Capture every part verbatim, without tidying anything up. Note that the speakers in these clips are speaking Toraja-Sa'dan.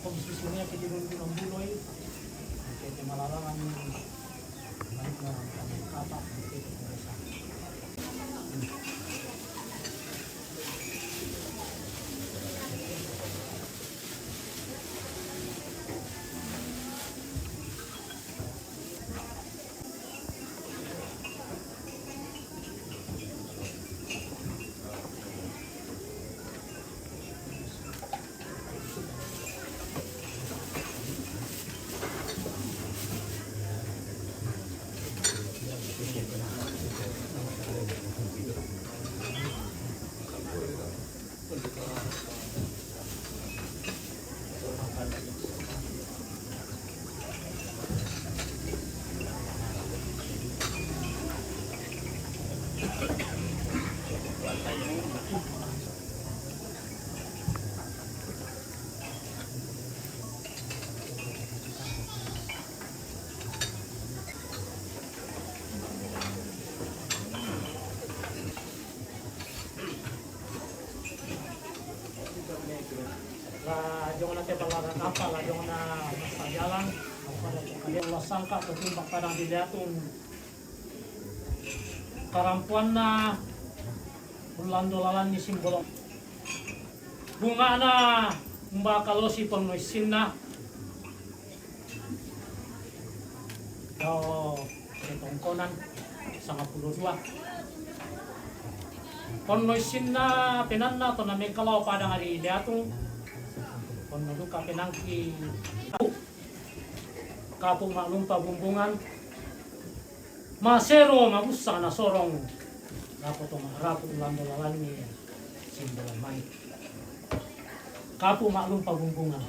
Kung sisinya kita dulu ng buloy, kita malarangan yung balik na ang kanyang kapa, kita. La jong na te balaga kapa, la jong na masajalan. Dia Allah sangka ko timbak padang di liatung. Karampuan na ulando lalan ni simbolong. Bunga na umba kalosi pon no isin na. Yo, ketongkonan, sanga pulo dua. Pon no isin na penanna to na mengkalaw padang ari liatung. Pon no duka penangki. Kapu malumpa bumbungan. Masero mabusa na sorong. Rapo to ma-, rapo ulando lalan ni simbolong mai. Kapu malumpa bumbungan.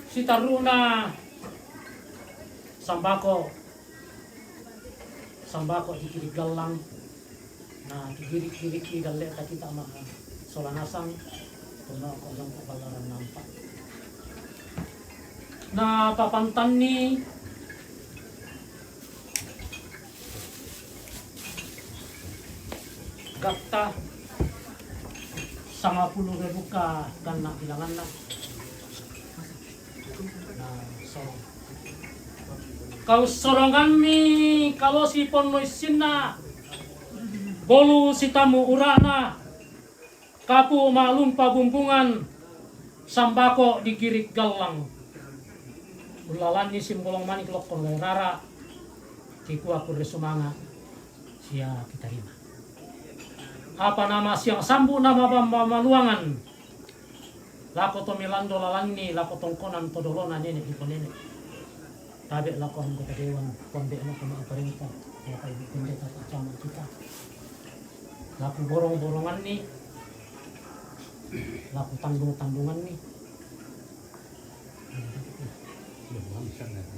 Sitaruna sambako, sambako di kiri galang, na kiri-kiri galle ta kita ma sola nasang, tuna ko jong ko balaran nampak. Na papantanni gatta sanga pulu rebu ka ganna bilanganna. Na, so. Kau soronganmi kalosi pon no isinna, bolu sitamu urana. Kapu malumpa bumbungan, sambako di kiri galang. Ulalan ni simbolong manik lokon lai rara, kikua kure sumanga, sia kita rima. Apa nama siang sambu nama bamba maluangan. Lako to milando lalan ni, lako tongkonan to dolona nene di ko nene. Tabe lako anggota dewan, konde na kama aparenta, lako ibu pendeta, kama kita. Laku borong-borongan ni, laku tandung-tandungan ni.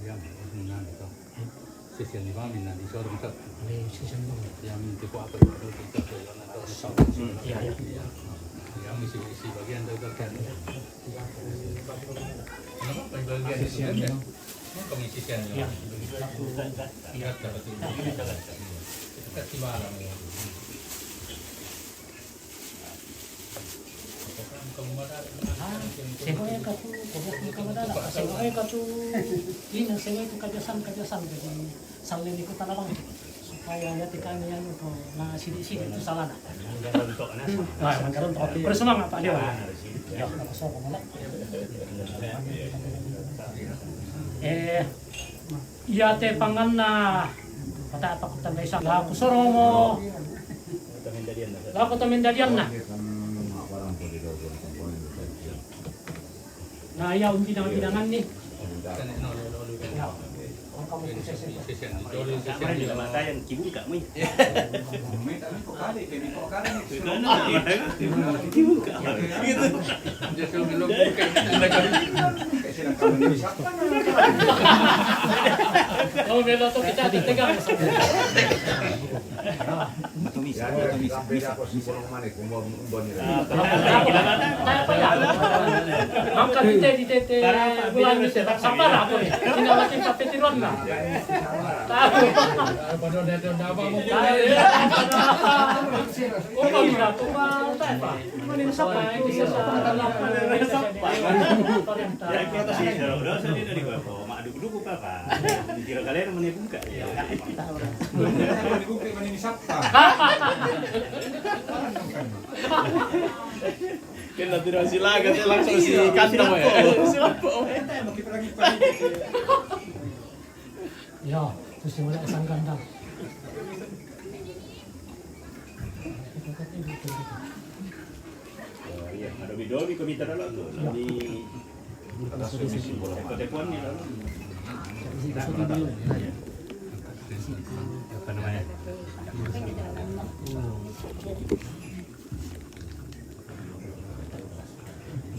Yang, yang, yang, sesian ni kami nanti sore kita. Sesian ni kami. Yang minta ko apa itu kita. Iya, iya. Yang isi, isi bagian dari kan. Kenapa bagian sesian ni? Kami sesian ni. Iya. Iya, betul. Kita kasih malam ya. Ah, sewa e katu, kobok ni kamadala, sewa e katu, ina sewa e tu kabiasaan-kabiasaan, jadi saling ikut tanah bang. Supaya nanti kami yang itu, na sidi-sidi itu salah na. Ah, manggaron to. Bersama Pak Dewan. Ya, apa soal mana? Eh, Iya te panganna, pata apa kutanda isa. Laku soromo. Laku to mendalianna. Na iya umbinang-binangan ni. Ya. Ang kamu sesi. Matayan kibungka mo. Oh, melo to kita tetegang. Matumis, matumis, misa, misa. Angkat kita di tete bulan misa, tak sabar apa ni? Ina lagi papetiron na. Ya, kita sih, kalau udah, saya tidak di bawah. Mak dukung-dukung apa? Kira kalian mau buka? Ya. Mau dibuka, mau disapa? Kan nanti masih laga, dia langsung si kantong ya. Silapo. Ya, terus mulai sangkan dah. Oh, iya, ada video di komite dalam tuh. Nanti telepon nih dalam. Apa namanya?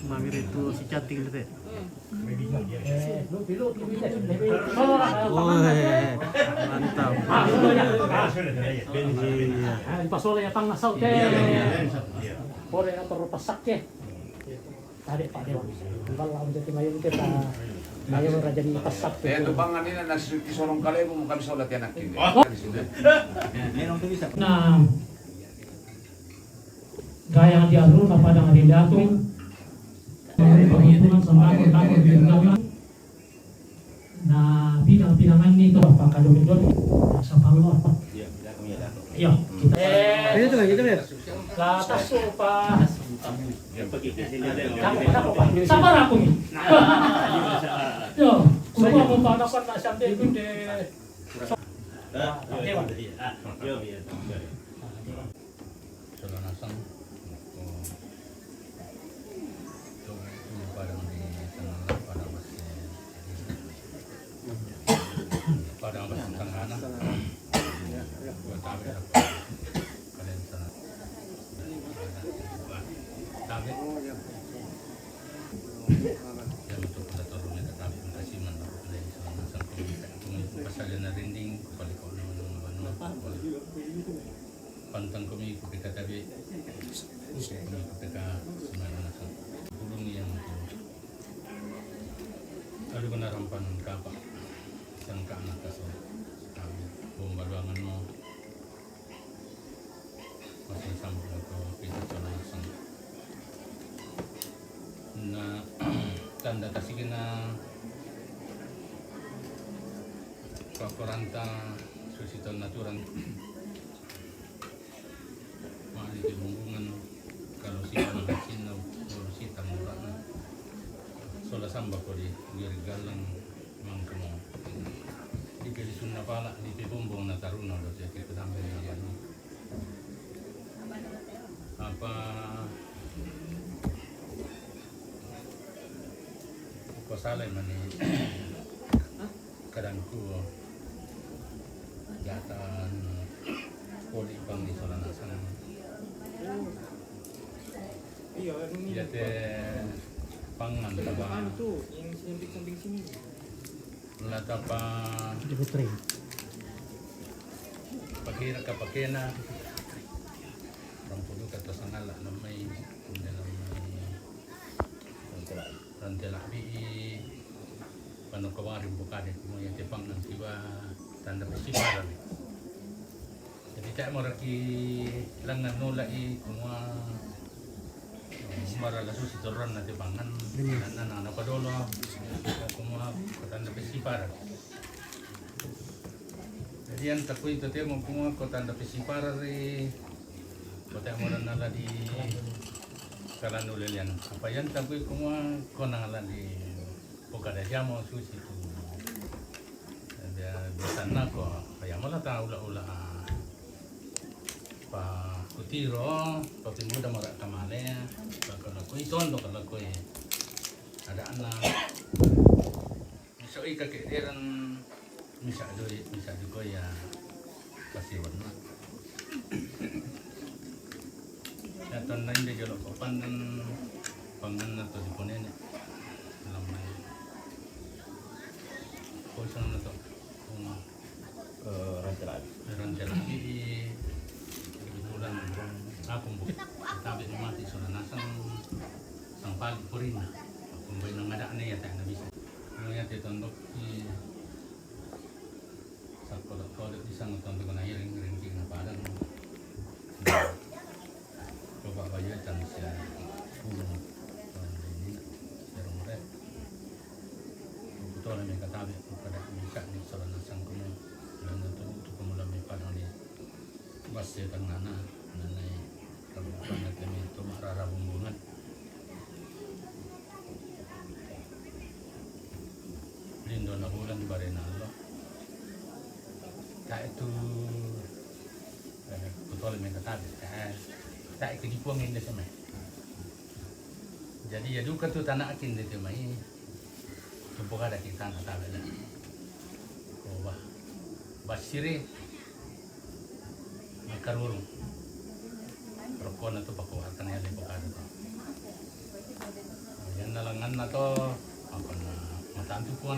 Mami itu si cantik itu, teh. Woi, mantap. Iya. Pasola ya tangah saute. Pore na toro pasakke. Tadi Pak Dewan. Balla untu mayon kita. Mayon raja ni pasak. Eh, tu pangan ini nasi sorong kalebu, bukan solat ya, nak ini. Nah, gaya di aruna padang di datung. Penghitungan sama aku, aku di dalam. Na pinang-pinangan ni to, pakadomi-domi. Sa pangor. Iya, kita. Ayo, tuh, gitu, ya. La tasso pa. Sabar aku ni. Yo, kumawa mo pa dapat na siyam de kunde. Sola nasang, ko, ko, ko padang di tengah padang besi. Padang besi tengah na. Ko tabe apa? Kalian sana. Tabe. Ya, untuk kita tolong kita tabe, makasih man, aku pilih sola nasang ko, ko pasal na rinding, ko paliko na, na, na, na. Pantang kami ko kita tabe. Kami ko kita semangat. Gurung yang tu. Aduh, kena rampan kapa. Sangka anak kaso. Kami. Bomba luangan no. Masih sambung ko kita sola nasang. Na tanda kasi kina pakoranta susi to naturan. Mani di bumbungan, kalau si pangasin na, kalau si tanguran. Sola samba ko di giri galang mangkemo. Di pilisun na pala, di pibumbung na taruna, do siya kita sampai na. Apa ko salai mani kadangku jatan poli pang di sola nasang. Iya, ini. Jate pangan taba. Anu tuh, yang samping-samping sini. Latapa pakira ka pakena. Rampudu kata sangala namai, namai rantela bi pano kawari bukade kumu ya tepang nang kiba tanda pesiparan. Jadi tak moraki langan nolai kumua mara lasu si toron na tepangan na na na padolo kumua kotanda pesipar. Jadi yang takui to temo kumua kotanda pesipar ri kota moran nala di kalanu lelian. Apa yang takui kumua kona nala di Pokada jamo susi tu. Dia biasa nako, ya mala ta ula-ula. Pa kutiro, pa pimuda mara kamale, pa kalakoi tondo kalakoi. Ada anak. Miso ika ke deran, misa doi, misa duko ya. Pasiwan na. Yatan na inde jolo ko pandan pangan na to di ponene. Lamai. Ko isang na to. Uma. Rantela. Rantela. Di bulan aku mbu. Tapi mati sola nasang sang pali purin. Kumbai nang ada ne ya tak na bisa. Nang ya te tondok i Kalau kau tak bisa nonton tu kena iring, iring kiri na padang. Coba bayu tan sia. Ini sia rumah. Betul ni kata dia, pada minta ni salah nasang kamu. Dan tu tu kamu dalam padang ni. Bas sia tengah na, nanai kamu kena temi tu marara bumbungan. Lindo na bulan barena lo. Tak itu, eh, betul ni kata dia. Tak itu dipuang inda sama. Jadi ya duka tu tanah akin dia tu mai. Tu bukan ada kita na tabe na. Ko ba. Basire. Makarurung. Rokona tu pakuatan ya le bukan tu. Yan na langan na to. Apa na matantu ko